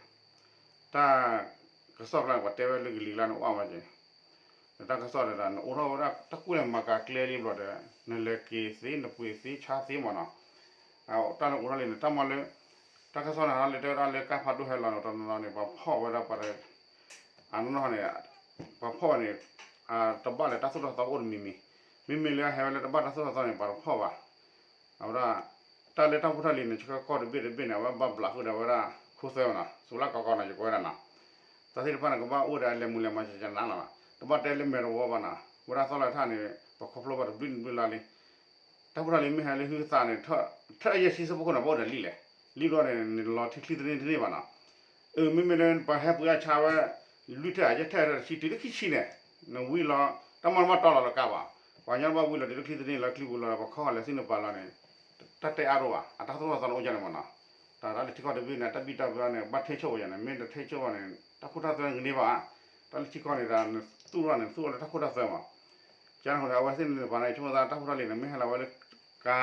တၢ်ကစီၣ်ကျါန့ၣ် ပှၤတဲဝဲလၢကလံၤကျါန့ၣ် အိၣ်မးက့ၤ ဒီးတၢ်ကစီၣ်ဒီး နအိးထီၣ်ဝဲဒၣ်တၢ်ကူၣ်လဲၤမၤကၤကျဲလံဘျီဒီး နလဲၤက့ၤသ့ နပှ့ၤသ့ ဆါသ့မးနီၤ. တၢ်လၢအိးထီၣ်လံန့ၣ် တၢ်မၤလၢ တၢ်ကစီၣ်န့ၣ် ဟးလၢတဲဝဲဒၣ်လၢကါဖးဒိၣ်ဟဲလီၤန့ၣ် တနီၤနီၤန့ၣ် ပှၤဖီၣ်ဝဲဒၣ်ပှၤ အနီၢ်နီၢ်န့ၣ် ပှၤဖီၣ်ဝဲန့ၣ် တဘၣ်လၢတၢ်သိၣ်တၢ်သီအိၣ်တမံၤမံၤ, မ့မ့ၢ်လၢအဟဲဝဲလၢတဘၣ်တၢ်သိၣ်တၢ်သီန့ၣ် ပှၤတဖီၣ်ဘၣ်. အဝဲဒၣ် တၢ်လၢတၢ်ဖိတၢ်လံၤန့ၣ် ဆှၢကီၢ်တဘ့ၣ်တဘ့ၣ်န့ၣ် အဝဲဘၣ်ဘျးဃုာ်ဒီးဝဲဒၣ် ခိသွဲမးနီၤ, စူၤလၢကီကီနီၤ ယကွဲဒၣ်နီၤ, တၢ်သ့ၣ်တဖၣ်န့ၣ် ကဘၣ်အိၣ်ဒီးအလဲၤမုာ်လဲၤမၤစၢၤနၤလီၤ. တဘၣ်တဲလၢမဲာ်တဝီဘၣ်နီၤ, ဝဲဒၣ်သီလၢထၣ်န့ၣ် ပှၤခီဖျိဘၣ်တဘျုးနဘျုးလါလံ. တၢ်ဖိတၢ်လံၤမ့ၢ်ဟဲလၢဟုသးန့ၣ် ထၢၣ်အယဲၢ်ဆံဆၢဖိခိၣ်န့ၣ် ဘၣ်အိၣ်ဒီးလံလဲၣ်, လံဘျီန့ၣ် နလီၤထံချံတန့ၢ်တန့ၢ်ဘၣ်နီၤ. အၢ မ့မ့ၢ်လၢပှၤဟဲပှ့ၤအဆါဝဲ လွံၢ်ထၢၣ်အယဲၢ်ထၢၣ်တဆံတုၤလၢခံဆံန့ၣ် နဝံလီၤ တၢ်မၤတဘၣ်တီလီၤတကးဘၣ်. ပှၤကညီတဘၣ်ဝံလီၤတုၤလၢချံတန့ၢ်လီၤချံပူၤလီၤဒီး ပှၤခီဂာ်လဲၤသ့ၣ်နပာ်လီၤန့ၣ် တၢ်တဲအါတအိၣ်ဘၣ်, အတၢ်သိၣ်တၢ်သီန့ၣ်အိၣ်ဒ်န့ၣ်မ့ၢ်နီၤ. တၢ်တၢ်လၢထံကီၢ်တဘ့ၣ်န့ၣ် တၢ်ဘံၣ်တၢ်ဘၢန့ၣ် ဘၣ်ထိၣ်ဆိၣ်ဝဲယၤန့ၣ် မ့ၢ်တထိၣ်ဆိၣ်ဘၣ်န့ၣ် တၢ်ခိတၢ်သွဲန့ၣ်ကန့ၢ်ဘၣ်ဧါ. တၢ်လၢထံကီၢ်န့ၣ် နသူၣ်ထီၣ်န့ၣ် သူၣ်ထီၣ်လၢတၢ်ခိတၢ်သွဲမး. ကန့ၣ်အဃိန့ၣ် အဝဲသ့ၣ်န့ၣ်ပှၤန့ၣ် ဆိကမိၣ်သးတၢ်ဖိတၢ်လံၤန့ၣ် မ့ၢ်ဟဲလီၤဝဲလၢ ကါ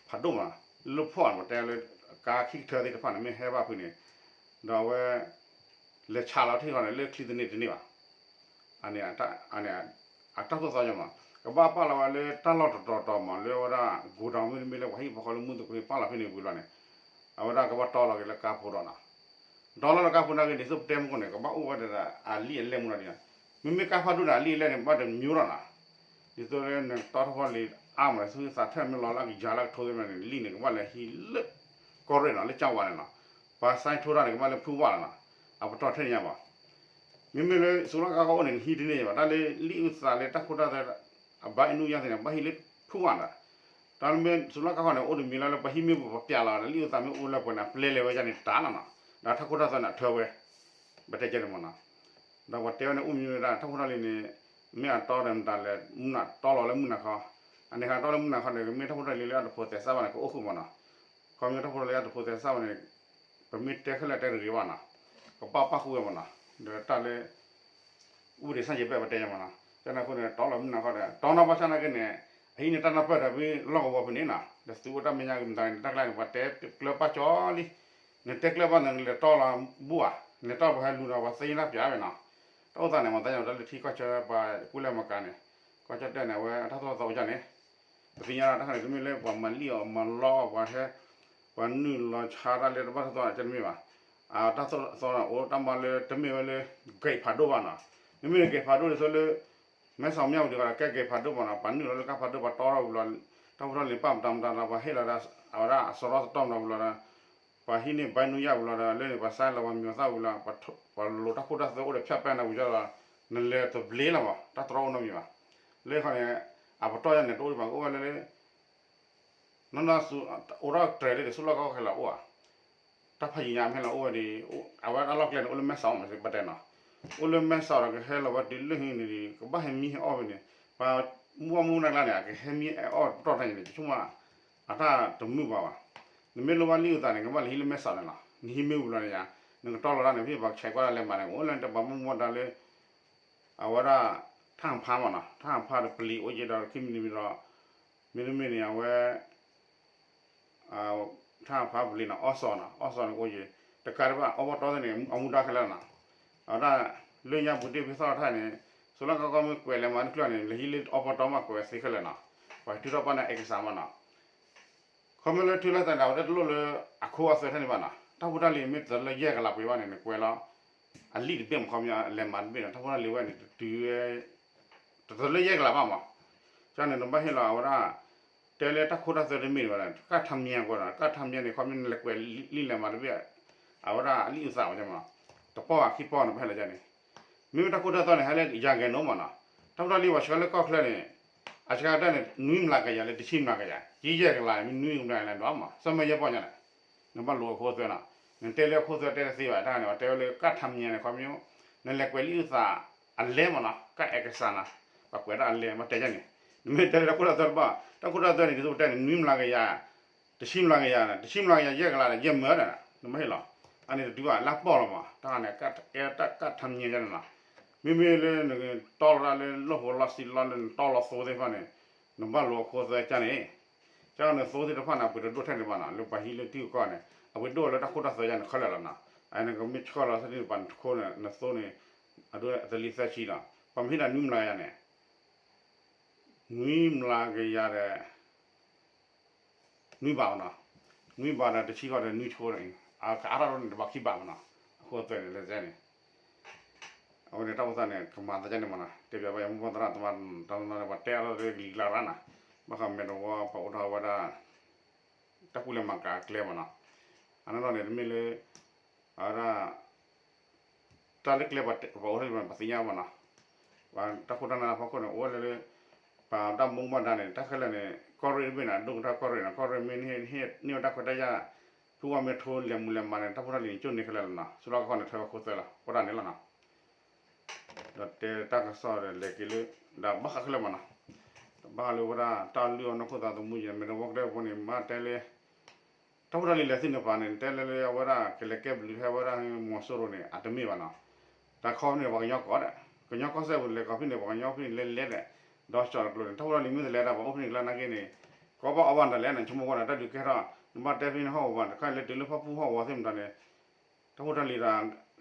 ဖးဒိၣ်မး, လၢဖီၣ်န့ၣ် ပတဲလၢ ကါခံကထၢသ့ၣ်တဖၣ်န့ၣ် မ့ၢ်ဟဲဘၣ်ဖုန့ၣ်, ဒီးအဝဲ လဲၤဆးလီၤထံၣ်ဃီန့ၣ် လၢချံတန့ၢ်တန့ၢ်ဘၣ်. အန့ၣ် အတၢ်သိၣ်တၢ်သီမး, ကဘၣ်ပာ်လီၤဝဲလၢတၢ်လီၢ်တတီၤတီၤမး လၢအဝဲဒၣ် ကိးတီမ့တမ့ၢ်လၢပှၤဟံၣ်ဖိဃီလၢမုၢ်သူၣ်ကဟ့ၣ်ပာ်လီၤဖဲန့ၣ်ဝံၤလီၤန့ၣ်, အဝဲဒၣ်ကဘၣ်တီလီၤက့ၤလၢကါဖိဒီးနီၤ. တီလီၤလၢကါဖိနာ်က့န့ၣ် ဒ်သိးပတဲမုၢ်ကိၣ်န့ၣ် ကဘၣ်အိၣ်ဝဲဒၣ်အလံၣ်အလဲၢ်မူဒါဒ်နီၤ. မ့မ့ၢ်ကါဖးဒိၣ်န့ၣ် အလံၣ်အလဲၢ်န့ၣ် ဘၣ်တမံၤဒီးနီၤ. ဒ်သိးလၢနတီထီၣ်ဖီလံၤအါမး သူၣ်သးထၢၣ်မ့ၢ်လီၤလၢအကယၤလၢကထိသ့ၣ်မးန့ၣ် လံၣ်န့ၣ် ကဘၣ်လဲၤဟံးလၢ ကီၢ်ရ့ၣ်နီၤ လၢကၠၢ်ဝါန့ၣ်နီၤ. ပှၤ sign ထိုးတၢ်န့ၣ်ကဘၣ်လၢဖုဝါလီၤနီၤ. အပတီၢ်ထဲန့ၣ်ညါဘၣ်. မ့မ့ၢ်လၢ စူးလီၢ်ကါဃီအိၣ်န့ၣ် နဟံးတန့ၢ်ဘၣ်. တၢ်လၢလံၣ်အုၣ်သးလၢတၢ်ခိတၢ်သွဲ အဘၣ်အနူညါသ့ၣ်န့ၣ် ဘၣ်ဟံးလၢဖုဝါနီၤ. တၢ်မ့ၢ် စူးလီၢ်ကါဃီန့ၣ် အိၣ်တမံၤလၢ်လၢပှၤဟံးမ့ၢ်ပှၤပျးလီၤဒီး လံၣ်အုၣ်သးမ့ၢ်အိၣ်လၢပှဲၤန့ၣ် အပျဲလဲၤဝဲဒ်န့ၣ်တၢ်လီၤနီၤ. ဒီးတၢ်ခိတၢ်သွဲန့ၣ်အထၢဝဲ ပတဲကဲန့ၣ်မ့ၢ်နီၤ. ဒီးပှၤတဲဝဲန့ၣ် အိၣ်မံၤဝဲဒၣ် တၢ်ဖိတၢ်လံၤန့ၣ် မ့ၢ်အတီဒီးမတၤလဲၣ် မုၢ်နၤတီလီၤလၢမုၢ်နၤခီ, အန့ၣ်ခါတီလၢမုၢ်နၤခီန့ၣ် ကမ့ၢ်တၢ်ဖိတၢ်လံၤလၢအတဖိးသဲစးဘၣ်န့ၣ် ကအိၣ်ဃုာ်မ့ၢ်နီၤ. ခီမ့ၢ်တၢ်ဖိတၢ်လံၤအတဖိးသဲစးဘၣ်န့ၣ် ပမ့ၢ်တဲခဲလၢာ်တဲတဂ့ၤဘၣ်နီၤ, ကဘၣ်ပာ်ဃုာ်ဝဲမ့ၢ်နီၤ. ဒီးတၢ်လၢ ဥပဒေဆန့်ကျင်ဘက် ပတဲညါမ့ၢ်နီၤ. ကန့ၣ်အဃိန့ၣ် တီလီၤမုၢ်နၤခီဒီး တီနီၢ်ဘၣ်ဆၣ်နာ်က့န့ၣ် အဟံးန့ၢ်တၢ်နၢ်ပၢၢ်ဒီး ဖဲလီၢ်ကဝီၤဖဲန့ၣ်နီၤ ဒီးသုးအိၣ်တၢ်မဲာ်ညါက့ၤမတၤန့ၣ် တၢ်ကျါန့ၣ် ပှၤတဲကျၢၢ်ပာ်ကၠီလံ. နတဲကျၢၢ်ဘၣ်န့ၣ် နလဲၤတီလီၤဘူၣ်ဧါ, နလဲၤတီလီၤပှၤဟဲလူၤဒီး ပှၤသ့ၣ်ညါတၢ်ပျးဝဲနီၤ. တၢ်အိၣ်သးန့ၣ် မ့ၢ်သ့ၣ်ညါတၢ်လၢထံကီၢ်ဆၢ ပှၤကူၣ်လဲၤမၤကၤန့ၣ် ကီၢ်ကၠီၣ်တဲၣ်န့ၣ် အဝဲအတၢ်သိၣ်တၢ်သီအိၣ်ဒ်န့ၣ် ပသ့ၣ်ညါတၢ်ခါန့ၣ် တမ့ၢ်လၢပှၤမၤလံၣ်အီၤမၤလီအီၤ ပှၤဟဲ ပှၤနုာ်လီၤဆါတၢ်လၢတဘၣ်တၢ်သိၣ်တၢ်သီန့ၣ် တမ့ၢ်ဘၣ်. အတၢ်သိၣ်တၢ်သီန့ၣ် အိၣ်တၢ်မၤလၢတမ့ၢ်ဝဲလၢ ကဲးဖးဒိၣ်ဘၣ်နီၤ. မ့မ့ၢ်ကဲးဖးဒိၣ်ဒ်သိးလၢ မဲဆီးမၠၣ်ဝတံၤဃီဒီး ကဲကဲးဖးဒိၣ်မ့ၢ်နီၤ ပှၤနုာ်လီၤလၢကါဖးဒိၣ် ပှၤတီထီၣ်ဝံၤလီၤ တၢ်ဖိတၢ်လံၤပာ်မတၤမတၤဒီး ပှၤဟ့ၣ်လီၤဒီး အဝဲဒၣ်အစရီသတီၣ်မတၤဝံၤလီၤဒီး ပှၤဟံးန့ၢ်ဘဲနူယၢ်ဝံၤလီၤဒီး လၢန့ၣ် ပှၤစဲလီၤပှၤမံၤပှၤသၣ်ဝံၤလီၤ ပှၤလိၤတၢ်ခိတၢ်သွဲအိၣ်ဒီး ဖၠၣ်ပဲနၤဝံၤဒီး နလဲၤတဘျ့လီၤမး တၢ်တြီအိၣ်နီတမံၤဘၣ်. လၢခီန့ၣ် အပတီၢ်ယါန့ၣ် တအိၣ်ဒံးဘၣ် ကအိၣ်ဝဲလၢ နီၢ်နီၢ် အိၣ်ထီၣ်တြဲၤလၢ စူးလီၢ်ကါဃီခဲလၢာ်အိၣ်ဧါ. တၢ်ဖးယံၤညါမ့ၢ်ဟဲလီၤအိၣ်ဝဲဒီး အဝဲဒၣ်လီၢ်ကျဲန့ၣ် အိၣ်လၢမဲဆီးမး ပတဲနီၤ. အိၣ်လၢမဲဆီးဒီး ကဟဲလီၤဝဲတုၤလၢဟံးန့ၣ်ဒီး ကဘၣ်ဟဲမံဟဲအီၣ်ဖဲန့ၣ် ပှၤမုၢ်ဘၣ်မုၢ်နၤကျါန့ၣ် အကဟဲမံဟဲအီၣ်ပတီၢ်တၢ်န့ၣ် ဆိကမိၣ် အတၢ်တမုာ်ဘၣ်ဘၣ်. နမ့ၢ်လိၣ်ဘၣ်လံၣ်အုၣ်သးန့ၣ် ကဘၣ်လဲၤဟံးလၢမဲဆီးန့ၣ်လီၤ. နဟံးမ့ၢ်ဝံၤလီၤန့ၣ်ယါ နကတီလီၤတၢ်န့ၣ် ဖဲပှၤဆဲးကွၢ်တၢ်လဲၤမးန့ၣ် အိၣ်လၢနတပှၤမုၢ်ဘၣ်တၢ်လၢ အဝဲဒၣ် ထၣ်ဟးဖးမးနီၤ ထၣ်ဟးဖးဒီးပလံၤအိၣ်က့ၤဒီး ခံမံၤတမံၤဒီး မ့တမ့ၢ်န့ၣ် အဝဲ ထၣ်ဟးဖးပလံၤနီၤ အီၣ်စီၤနီၤ အီၣ်စီၤန့ၣ်အိၣ်က့ၤ တကးဒံးဘၣ် အီၣ်ဘီတီသ့ၣ်န့ၣ် အမူဒါခဲလၢာ်နီၤ. အဝဲဒၣ် လၢညါပူၤတ့ၢ်ဖဲသီၣ်ထၣ်န့ၣ် စူးလီၢ်ကါဃီမ့ၢ်ကွဲးလဲၤမးတကျၢၢ်န့ၣ် လဲၤဟံးလၢအီၣ်ဘီတီမးကွဲးသ့ခဲလၢာ်နီၤ. ပှၤထုးထီၣ်ပာ်န့ၣ် အဲကစၢ်မးနီၤ. ခီမ့ၢ်လၢထုးလီၤသးန့ၣ် အဝဲတလိၣ်လၢအခိအသွဲထဲန့ၣ်ဘၣ်နီၤ. တၢ်ဖိတၢ်လံၤမ့ၢ်တလၢယဲၢ်ကလးပှဲၤဘၣ်န့ၣ် နကွဲးလီၤ အလံၣ်တဘ့ၣ်မး ခီပညီ လဲၤမၤတဘ့ၣ်နီၤ တၢ်ဖိတၢ်လံၤဝဲန့ၣ် တတုၤဝဲ တလၢယဲၢ်ကလးဘၣ်မး. ကန့ၣ် နဘၣ်ဟ့ၣ်လီၤအဝဲဒၣ် တဲလၢတၢ်ခိတၢ်သွဲတမ့ၢ်ဘၣ်ဒီး ကၣ်ထါမံၤအဂီၢ်ဒီး ကၣ်ထါမံၤန့ၣ် ခီမ့ၢ်နလဲၤကွဲးလံၣ်လဲၤမၤတဘ့ၣ် အဝဲဒၣ်အလံၣ်အုၣ်သးဝဲမး တပီၢ်ဘၣ်ခံပီၢ်န့ၣ် ဘၣ်ဟဲလီၤကန့ၣ် မ့မ့ၢ်တၢ်ခိတၢ်သွဲန့ၣ် ဟဲလၢယၤဂဲၤနိမးနီၤ. တၢ်ဖိတၢ်လံၤပှၤဆှၢလၢကီၢ်ချၢန့ၣ် အစှၤတၢ်န့ၣ် နွံမျးကယၤလၢတဆံမျးကယၤ ယဲၢ်ကလးန့ၣ် မ့ၢ်နွံကမျၢၢ်လဲၣ်ဒိၣ်မး ဆၢမ့ၢ်ယဲၢ်ပီၢ်ညါန့ၣ် နဘၣ်လိာ်အခိအသွဲနီၤ. နတဲလၢအခိအသွဲတဲတသ့ဘၣ် တၢ်န့ၣ် ပှၤတဲဝဲလၢကၣ်ထါမံၤန့ၣ် ခီမ့ၢ် နလဲၤကွဲးလံၣ်အုၣ်သးအလဲမးနီၤ ကၣ်အဲကစၢ်နီၤ ပှၤကွဲးဒၣ်အလဲမးတဲယဲၢ်န့ၣ် နမ့ၢ်တဲလၢတၢ်ခိတၢ်သွဲတဘၣ် တၢ်ခိတၢ်သွဲန့ၣ် ဒ်သိးပတဲန့ၣ် နွံမျးကယၤ တဆံမျးကယၤ တဆံမျးကယၤ ယဲၢ်ကလးဒီး ယဲၢ်မၢဒီး နဘၣ်ဟ့ၣ်လီၤ. အန့ၣ်တတုၤဘၣ် လၢပီၢ်လီၤမး တၢ်န့ၣ် ကၣ်ထါမံၤယဲၢ်န့ၣ်လီၤ. မ့မ့ၢ်လၢနတီလီၤတၢ်လၢလီၢ်ဖိလီၢ်ဆံလီၢ်လၢနတီလီၤသိသ့ၣ်တဖၣ်န့ၣ် နဘၣ်လိာ်အခိအသွဲကန့ၣ် ကန့ၣ်သိသ့ၣ်တဖၣ်န့ၣ် အပှ့ၤတဒိၣ်ထဲန့ၣ်ဘၣ်နီၤ လၢပှၤဟံးလၢထံဂုၤကီၢ်ဂၤန့ၣ် အပှ့ၤဒိၣ်လၢတၢ်ခိတၢ်သွဲယါန့ၣ်ခဲလၢာ်လီၤနီၤ. အန့ၣ်ကမ့ၢ်ဆှၢလီၤသ့ၣ်တဖၣ်န့ၣ် တခိန့ၣ် နသိန့ၣ် အဒိတလံသၢဆံလီၤ. ပှၤမ့ၢ်ဟံးဒၣ်နွံမျးကယၤန့ၣ် နွံမျးကယၤဒီး နွံဘးမနီၤ, နွံဘးဒီးတဆံဃီဒီးနွံဆိန့ၣ် ကအါထီၣ်န့ၣ်တဘးခံဘးမနီၤ, အဃိသတးန့ၣ် လဲၤန့ၣ် အဝဲန့ၣ်တၢ်အိၣ်သးန့ၣ် ကမၤသးဒ်န့ၣ်မနီၤ, တဲဘၣ်ယမိၢ်ပၢ်သရၣ်သမါတနီၤန့ၣ် ပှၤတဲအါထီၣ်လၢကလံၤကျါရၣ်နၤ, ဘၣ်ဃးမဲာ်တဝီပှၤအိၣ်ထီၣ်ဝဲဒၣ် တၢ်ကူၣ်လဲၤမၤကၤကျဲမနီၤ, အနီၢ်နီၢ်န့ၣ် တမ့ၢ်လၢ အဝဲဒၣ် တၢ်လၢကျဲပှၤအိၣ်ထီၣ်ပှၤသ့ၣ်ညါမနီၤ, ပှၤတၢ်ခိၣ်တၢ်နၢ်ဖီခိၣ်န့ၣ် အိၣ်ဝဲလၢ ပှၤတၢ်မူဘၣ်ဒါန့ၣ် တၢ်ခဲလၢာ်န့ၣ် ကီၢ်ရ့ၣ်တဘ့ၣ်န့ၣ် ဒိၣ်ကတၢၢ်ကီၢ်ရ့ၣ်န့ၣ် ကီၢ်ရ့ၣ်မ့ၢ်န့ၢ်ဝဲတၢ်ခွဲးတၢ်ယာ် ဖုဝါမ့ၢ်ထိလဲၤမူလဲၤမၤန့ၣ် တၢ်ဖိတၢ်လံၤန့ၣ် ကၠိၣ်န့ၢ်ခဲလၢာ်လီၤနီၤ, စူလီၢ်ကီၢ်န့ၣ် ထွဲဝဲခိၣ်သၢလီၤ ပှၤတၢ်န့ၣ်လီၤနီၤ. ဒီးတဲတၢ်ကစီၣ်ဒီးလဲၤက့ၤလၢ ဒီးဘၣ်ဃးခဲလၢာ်မနီၤ, ဒီး ဘၣ်ဃးလၢဝဲဒၣ်တၢ်လုၢ်အီၣ်နီၢ်ခိသးသမူယဲၢ် မဲာ်တဝီကတၢၢ်ဖိန့ၣ် မ့ၢ်တဲလၢ တၢ်ဖိတၢ်လံၤလဲၤသ့ၣ်န့ၣ်ပၤန့ၣ် တဲလၢလၢအဝဲဒၣ်ကလဲၤကဲဘျုးဟဲဝဲဒၣ်မီၤစိရိၤန့ၣ် အတမ့ၢ်ဘၣ်နီၤ. တၢ်ခီဖဲန့ၣ် ပှၤကညီကိးဂၤဒဲး ကညီကီၢ်စဲၣ်ပူၤလဲၤကီးဖဲန့ၣ် ပှၤကညီဖဲန့ၣ်လဲၤလဲၤဒဲး ဒီးကၠီၣ်တကျိၤန့ၣ် တၢ်ဖိတၢ်လံၤမ့ၢ်တလဲၤတၢ် ပှၤအိၣ်ဖဲန့ၣ်ကျါနာ်က့န့ၣ် ကအီၣ်ဘၣ်အီဘၣ်တၢ်လဲၣ်န့ၣ် ဆိကမိၣ်ဝဲဒၣ်တၢ်ဒုးကဲထီၣ် နဘၣ်တဲဖဲန့ၣ်ဟီၣ်ကဝီၤန့ၣ် တခါလဲၤတုၤလၢဖီပူဟီၣ်ကဝီၤသ့ၣ်မတၤန့ၣ် တၢ်ဖိတၢ်လံၤဒီး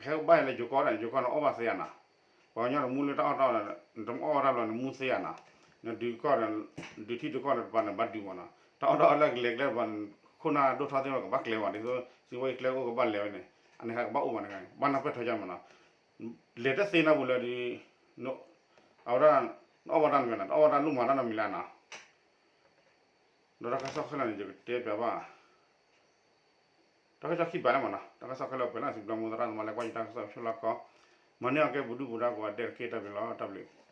ဟဲဘၣ်လဲၤယိၤကီၢ်ဒဲး ယိၤကီၢ်န့ၣ်အီၣ်ဘၣ်သ့ဧါနီၤ. ပှၤကညီတမူလၢတၢ်အီၣ်တၢ်အီဒီး နတမ့ၢ်အီၣ်ဝဲဒၣ်ဘျီ နမူသ့ဧါနီၤ. နဒုးကီၢ်ဒီး ဒုးထံဒုးကီၢ်ဒီးတပၤန့ၣ် ဘၣ်ဒုးမးနီၤ. တၢ်အီၣ်တၢ်အီလၢကလဲၤကျဲတပၤန့ၣ် ခိၣ်နၢ်ဒိၣ်ထီသ့ၣ်မးကဘၣ်ကျဲၤဝဲ ဒ်သိး စံးဝဲအံၤကျဲအိၣ်ကဘၣ်လဲၤဝဲန့ၣ် အန့ၣ်ဟဲကဘၣ်အိၣ်မးန့ၣ် ဘၣ်နၢ်ပၢၢ်ထီၣ်ယါမးနီၤ. လဲၤတသ့နီတပူၤလၢဒီး အဝဲဒၣ် နအီၣ်ဘၣ်တၢ်နမံၤနီၤ တအီၣ်ဘၣ်တၢ်လိၣ်မၤတၢ်နီတမံၤလၢနီၤ. ဒီးတၢ်ကစီၣ်ခဲလၢာ်န့ၣ် ယကတဲပျးဘၣ် တၢ်ကစီၣ်ခံဘးလၢမးနီၤ တၢ်ကစီၣ်ခဲလၢာ်ပှဲၤလၢစံးဘျုးမိၢ်သရၣ်သမါလၢကွၢ်ယတၢ်ကစီၣ်ဆိလီၢ်ခီ မၤန့ၢ်အီၤကဲပူၤဒုၣ်ပူၤဒါကိးဂၤဒဲးတက့ၢ် တၢ်ဘျုးလီၤ တၢ်ဘျုး